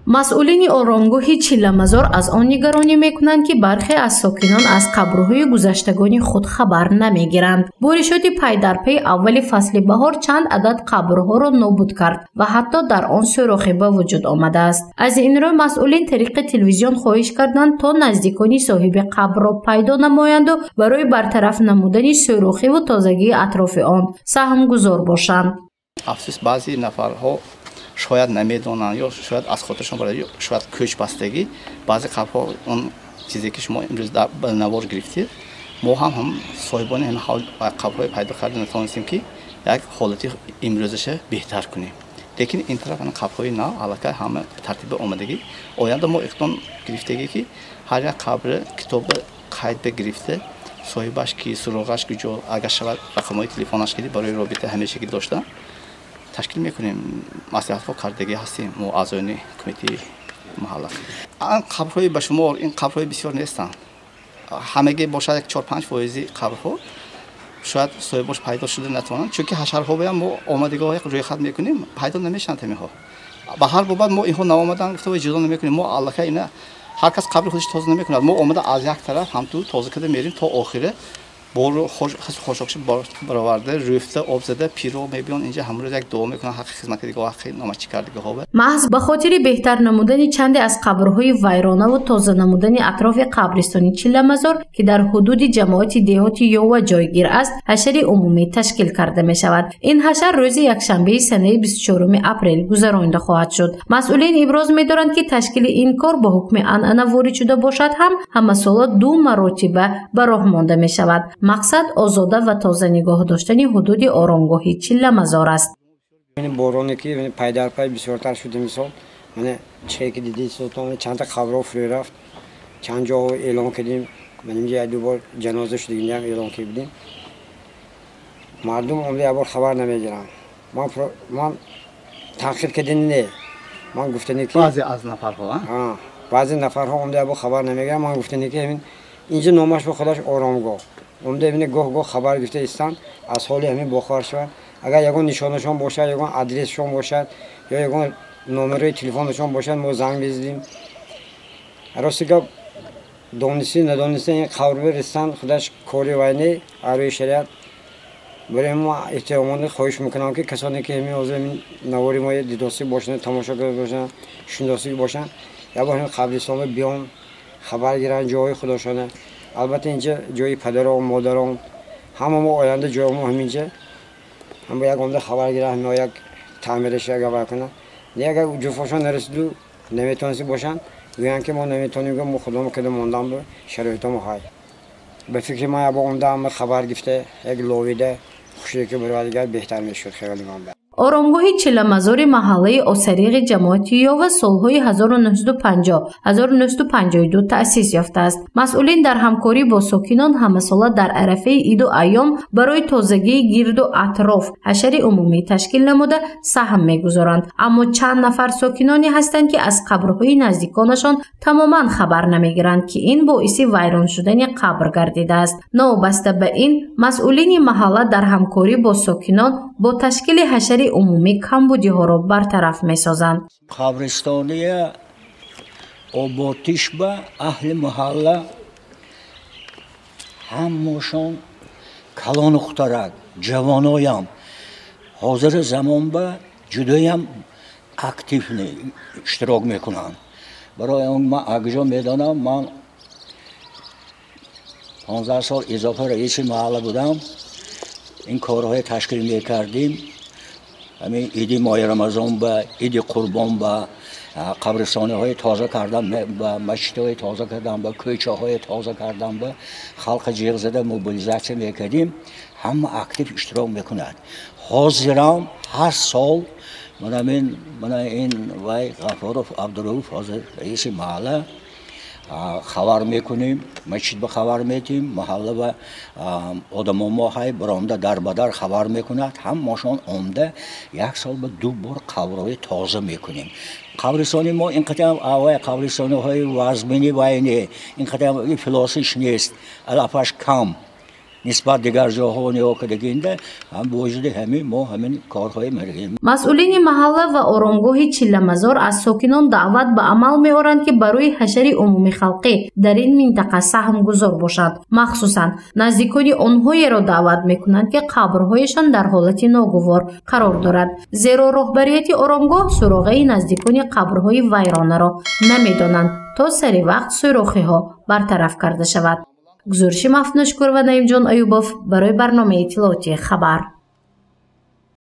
Масъулини оромгоҳи Чилламазор аз он нигаронӣ мекунанд, ки бархе аз сокинон аз қабрҳои гузаштагони худ хабар намегиранд. Боришоти пайдарпайи аввали фасли баҳор чанд адад қабрҳоро нобуд кард ва ҳатто дар он сӯрохе ба вуҷуд омадааст. Аз ин рӯ масъулин тариқи телевизион хоҳиш карданд, то наздикони соҳиби қабрро пайдо намоянду барои бартараф намудани сӯрохиву тозагии атрофи он саҳмгузор бошанд. Афсӯс, баъзе нафарҳо шояд намедонанд ё шояд аз хотиршон барад, ё шояд кӯчбастагӣ. Баъзе қабрҳо, он чизе ки шумо имрӯз ба навор гирифтед, мо ҳам соҳибони ҳамин қабрҳои пайдо карда натавонистем, ки як ҳолати имрӯзаша беҳтар кунем. Лекин ин тараф қабрҳои нав аллакай ҳама тартиби омадагӣ. Оянда мо иқдом гирифтагӣ, ки ҳар як қабри китоби қайд гирифта, соҳибаш ки, суроғаш куҷо, агар шавад, рақамҳои телефонаш ки барои робита ҳамешагӣ дошта ташкил мекунем. Маслиҳатҳо кардагӣ ҳастем мо, аъзоёни кумитаи маҳалла. Ан қабрҳои ба шумор, ин қабрҳои бисёр нестанд, ҳамагӣ бошад як 4-5 фоизи қабрҳо шояд соҳибош пайдо шуда натавонанд, чунки ҳашарҳоям мо омадагиҳо рӯйхат мекунем, пайдо намешаванд ҳаминҳо. Ба ҳар бобат мо инҳо наомадан гуфта ҷудо намекунем. Мо аллакай ина ҳар кас қабри худаш тоза намекунад. Мо омада аз як тараф ҳамту тоза карда мерем то охира, бору хошокши бароварда, рӯфта, об зада, пиро мебиён инҷа, ҳамрӯз як дуо мекунанд ҳаққи хизматкардигаҳо, ҳаққи номачӣ кардигаҳо. Маҳз ба хотири беҳтар намудани чанде аз қабрҳои вайронаву тоза намудани атрофи қабристони Чилламазор, ки дар ҳудуди ҷамоати деҳоти Ёва ҷойгир аст, ҳашари умумӣ ташкил карда мешавад. Ин ҳашар рӯзи якшанбеи санаи 24 апрел гузаронида хоҳад шуд. Масъулин иброз медоранд, ки ташкили ин кор бо ҳукми анъана ворид шуда бошад ҳам, ҳамасола ду маротиба ба роҳ монда мешавад. Мақсад озода ва тоза нигоҳ доштани ҳудуди оромгоҳи Чилламазор аст. Бороне ки пайдарпай бисёртар шуд, мисол, мана чихе ки диди, чандта қабрҳо фурӯ рафт. Чанд ҷо эълон кардем, ман инҷа як ду бор ҷаноза шудагиам эълон кардем. Мардум омада як бор хабар намегиранд. Ман танқид кардем не, ман гуфтане ки баъзе аз нафарҳо. Баъзе нафарҳо омада як бор хабар намегиранд. Ман гуфтане ки ҳамин инҷа номаш ба худаш оромгоҳ, омада ҳамин гоҳ гоҳ хабар гирифта истанд, аз ҳоли ҳамин бохабар шаванд. Агар ягон нишонашон бошад, ягон адресшон бошад ё ягон номерои телефонашон бошад, мо занг мезадим. Рости гап, донисти надониста ин қабр бирестан худаш кори вай не, арӯи шариат. Барои мо эҳтиромона хоҳиш мекунам, ки касоне ки ҳамин ҳозир ҳамин навори мо дидосӣ бошанд, тамошо карда бошанд, шунидосӣ бошанд, як бор ҳамин қабристонро биён, хабар гиранд ҷоҳои худошона. Албатта, инҷа ҷои падарон, модарон, ҳама мо оянда ҷои мо ҳаминҷа. Ҳам як омада хабар гиранд, ҳама як таъмираш як аввал кунанд. Не, агар ҷуфошон нарасиду наметавонисти бошанд, гӯянд ки мо наметавонем, мо худомо карда мондан бо шароитамо ҳай. Ба фикри ман, як бор омада ҳама хабар гирифта, як ловида хушие ки барои дигар беҳтар мешуд, хаёли ман. Оромгоҳи Чилламазори маҳаллаи Осариғи ҷамоати Ёва солҳои 1950-1952 таъсис ёфтааст. Масъулин дар ҳамкорӣ бо сокинон ҳамасола дар арафаи иду айём барои тозагии гирду атроф ҳашари умумӣ ташкил намуда, саҳм мегузоранд. Аммо чанд нафар сокиноне ҳастанд, ки аз қабрҳои наздиконашон тамоман хабар намегиранд, ки ин боиси вайрон шудани қабр гардидааст. Новобаста ба ин, масъулини маҳалла дар ҳамкорӣ бо сокинон бо ташкили ҳашари умумӣ камбудиҳоро бартараф месозанд. Қабристония оботиш ба аҳли маҳалла ҳамашон, калону хутарак, ҷавоноям ҳозири замон ба ҷудоям активно иштирок мекунанд. Барои он ман акҷо медонам, ман 15 сол изофа раиси маҳалла будам, ин корҳое ташкил мекардем. Ҳамин иди моҳи Рамазон ба иди Қурбон ба қабристониҳои тоза кардан, ба масҷидҳои тоза кардан, ба кӯчаҳои тоза кардан, ба халқи ҷиғ зада мобилизатсия мекардем, ҳама актив иштирок мекунад. Ҳозирам ҳар сол мана ин вай Ғафоров Абдурауф, ҳозир раиси маҳалла, хабар мекунем, масҷид ба хабар метиҳем, маҳалла ба одамо мо ҳай баромада дар ба дар хабар мекунад, ҳамашон омда, як сол ба ду бор қабрҳои тоза мекунем. Қабристони мо ин қадар авай қабристониҳои вазмини вай не, ин қадар ифлосиш нест, алафаш кам. Нисбат дигар ҷоҳо нигоҳ кардагинда ҳам бо вуҷуди ҳамин мо ҳамин корҳое мекунем. Масъулини маҳалла ва оромгоҳи Чилламазор аз сокинон даъват ба амал меоранд, ки барои ҳашари умумихалқӣ дар ин минтақа саҳмгузор бошанд. Махсусан наздикони онҳоеро даъват мекунанд, ки қабрҳояшон дар ҳолати ногувор қарор дорад, зеро роҳбарияти оромгоҳ суроғаи наздикони қабрҳои вайронаро намедонанд, то сари вақт сӯрохиҳо бартараф карда шавад. Гузориши Мафнушкур ва Наимҷон Аюбов барои барномаи иттилоотии «Хабар».